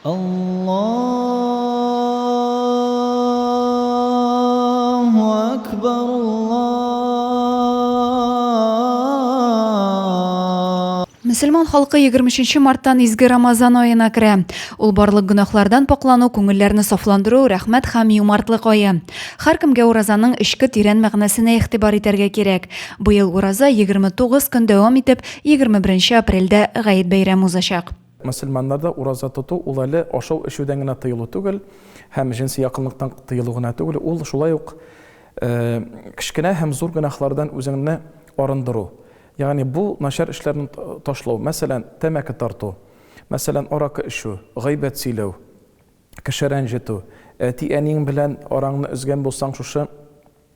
Аллаһу акбар, Аллаһ. Мөселман халкы 23 марттан изге Рамазан аена керә. Ул барлык гөнаһлардан пакълану, күңелләрне сафландыру, рәхмәт һәм юмартлык ае. Һәркемгә уразаның эчке тирән мәгънәсенә игътибар итәргә кирәк. Быел ураза 29 көн дәвам итеп, 21 апрельдә Гает бәйрәме узачак. Мөселманнарда ураза тоту ул әле ашау-эчүдән генә тыелу түгел һәм җенси якынлыктан тыелу гына түгел, ул шулай ук кечкенә һәм зур гөнаһлардан үзеңне арындыру. Ягъни бу начар эшләрне ташлау, мәсәлән, тәмәке тарту, мәсәлән, аракы эчү, гайбәт сөйләү, кеше рәнҗетү, әти-әниең белән араңны өзгән булсаң, шушы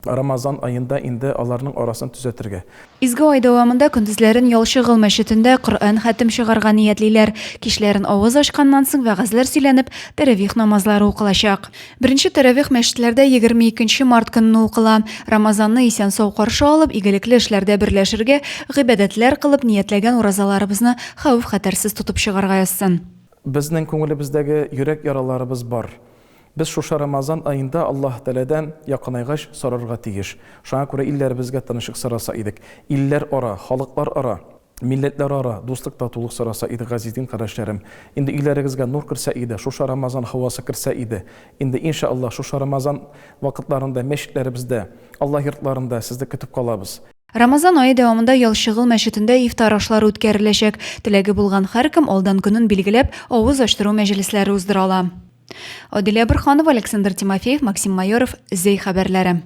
Рамазан аенда инде аларның арасын төзәтергә. Изге ай дәвамында көндезләрен Ялчыгыл мәчетендә Коръән хәтем чыгарга ниятлиләр. Кичләрен авыз ачканнан соң вәгазьләр сөйләнеп, тәравих намазлары укылачак. Беренче тәравих мәчетләрдә 22 нче март көнне укыла. Рамазанны исән-сау каршы алып, игелекле эшләрдә берләшергә, гыйбадәтләр кылып, ниятләгән уразаларыбызны хәвеф-хәтәрсез тотып чыгарга язсын. Безнең күңелебездәге йөрәк яраларыбыз бар. Без шушы Рамазан аенда Аллаһ Тәгаләдән якынайгач сорарга тиеш. Шуңа күрә илләребезгә тынычлык сораса идек. Илләр ара, халыклар ара, милләтләр ара дуслык, татулык сораса идек, газиз дин кардәшләрем. Инде өйләрегезгә нур керсә иде, шушы Рамазан һавасы керсә иде. Инде, инша Аллаһ, шушы Рамазан вакытларында мәчетләребездә, Аллаһ йортларында сезне көтеп калабыз. Рамазан ае дәвамында Ялчыгыл мәчетендә ифтар ашлары үткәреләчәк. Теләге булган һәркем алдан көнен билгеләп, авыз ачтыру мәҗлесләре уздыра ала. Адилә Борһанова, Александр Тимофеев, Максим Майоров, Зәй хәбәрләре.